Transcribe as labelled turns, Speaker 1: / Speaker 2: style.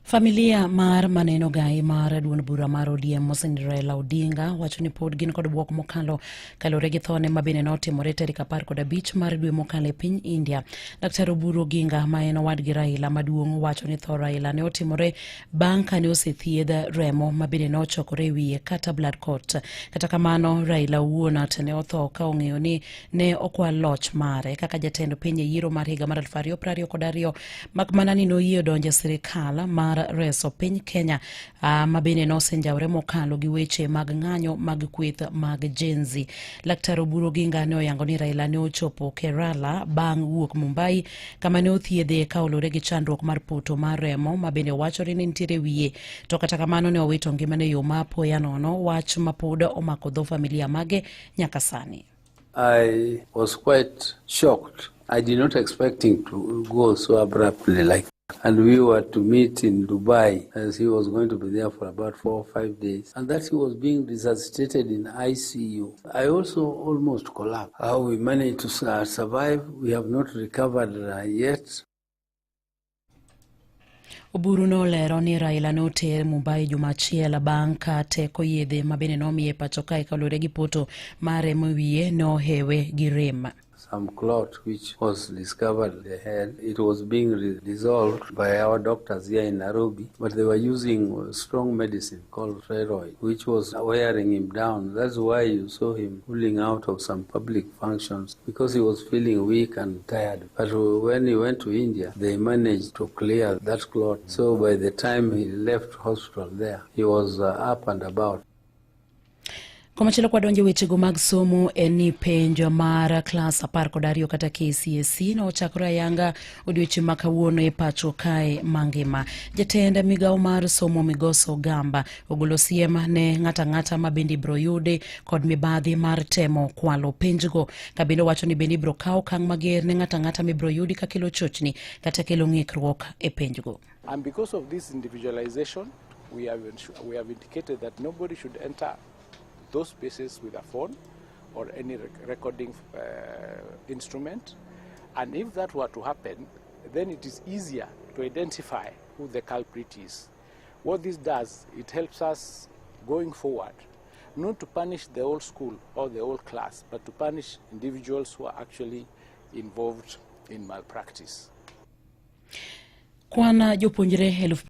Speaker 1: Familia mar maneno gai mar duond bura mar ODM Moseni Raila Odinga wacho ni pod gin kod bwok mokalo kaluwore gi thone ma bende notimore tarik 15 mar dwe mokalo e piny India. Dr. Oburu Oginga ma en owadgi Raila maduong' wacho ni tho Raila ne otimore bang' kane osethiedh remo ma bende nochokore e wiye kata blood clot. Kata kamano, Raila owuon to ne otho ka ong'eyo ni ne okwal loch mare kaka jatend piny e yiero mar higa mar 2022, mak mana ni noyie donjo e sirikal mar reso piny Kenya, ma bende nosenjawre mokalo gi weche mag ng'anyo mag kweth mag Gen Z. Laktar Oburu Oginga ne oyango ni Raila ne ochopo Kerala bang' wuok Mumbai kama ne othiedhe ka olure gi chandruok mar poto mar remo ma bende wachore ni nitiere wiye, to kata kamano ne owito ngimane e yo ma apoya nono, wach ma pod omako dho familia mage nyaka sani.
Speaker 2: I was quite shocked. I did not expect him to go so abruptly like. And we were to meet in Dubai, as he was going to be there for about 4 or 5 days, and that he was being resuscitated in ICU. I also almost collapsed. How we managed to survive, we have not recovered yet.
Speaker 1: Oburu nolero ni Raila ne oter Mumbai juma achiel bang' ka teko yedhe ma bende nomiye pacho kae kaluwore gi poto mar remo e wiye ne ohewe gi rem.
Speaker 2: Some clot which was discovered in the head. It was being dissolved by our doctors here in Nairobi, but they were using strong medicine called steroid, which was wearing him down. That's why you saw him pulling out of some public functions, because he was feeling weak and tired. But when he went to India, they managed to clear that clot. So by the time he left hospital there, he was up and about.
Speaker 1: Komachielo kwadonjo wechego mag somo en ni penj mar klas 12 kata KCSE nochakore ayanga odiochieng' ma kawuono e pacho kae mangima. Jatend migawo mar somo Migosi Ogamba ogolo siem ne ng'ato ang'ata ma bende ibiro yudi kod mibadhi mar temo kwalo penjgo, ka bende owacho ni bende ibiro kaw okang' mager ne ng'ato ang'ata mibiro yudi ka kelo chochni kata kelo ng'ikruok e penjgo.
Speaker 3: And because of this individualization, we have indicated that nobody should enter those spaces with a phone or any recording instrument. And if that were to happen, then it is easier to identify who the culprit is. What this does, it helps us going forward, not to punish the whole school or the whole class, but to punish individuals who are actually involved in malpractice.
Speaker 1: Kwan jopuonjre eluf